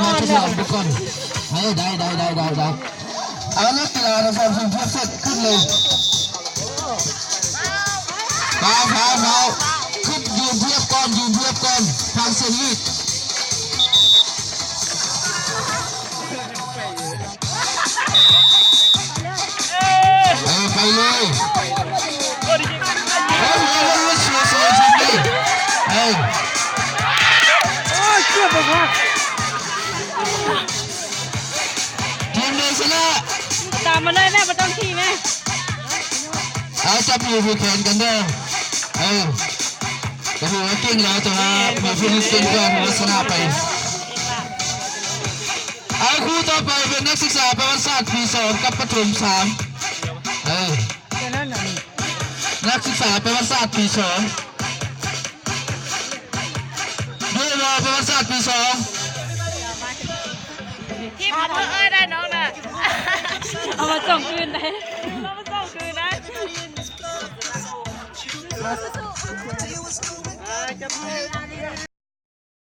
ມາທະຍອຍໄປກ່ອນ. ເອີ ໄດ້ ໄດ້ ໄດ້ ໄດ້ ໄດ້. ເອົາ ນັກກິລາທັງສອງທີມທຽບເສັດຂຶ້ນເລີຍ. ຟາວ ຟາວ ຟາວ. ຂຶ້ນ ຢືນທຽບກ່ອນ ຢືນທຽບກ່ອນ ທາງເຊນວິກ. ເອີ ໄປເລີຍ. ໂອ້ໂຫ ສວຍໆ ທີມນີ້. ເອີ ໂອ້ຍ ເກືອບບໍ່ພາດ. ທີມໃດຊະນະ? ຕາມມາເລີຍແມ່ ບໍ່ຕ້ອງຂີ່ແມ່. ເອົາ ຈັບມືຜູກແຂນກັນເດີ. ເອີ ກໍຖືວ່າເກັ່ງແລ້ວ ແຕ່ວ່າມີຜູ້ໜຶ່ງເກັ່ງກວ່າ ຖືວ່າຊະນະໄປ. ເອົາ ຄູ່ຕໍ່ໄປເປັນນັກສຶກສາປະຫວັດສາດປີສອງກັບປະຖົມສາມ. ເອີ ນັກສຶກສາປະຫວັດສາດປີສອງ. ຢູ່ບໍ່ ປະຫວັດສາດປີສອງ? ທີມເຮົາເອີຍໄດ້ນ້ອງນະ. ເອົາມາສົ່ງຄືນໄດ້ ເອົາມາສົ່ງຄືນໄດ້.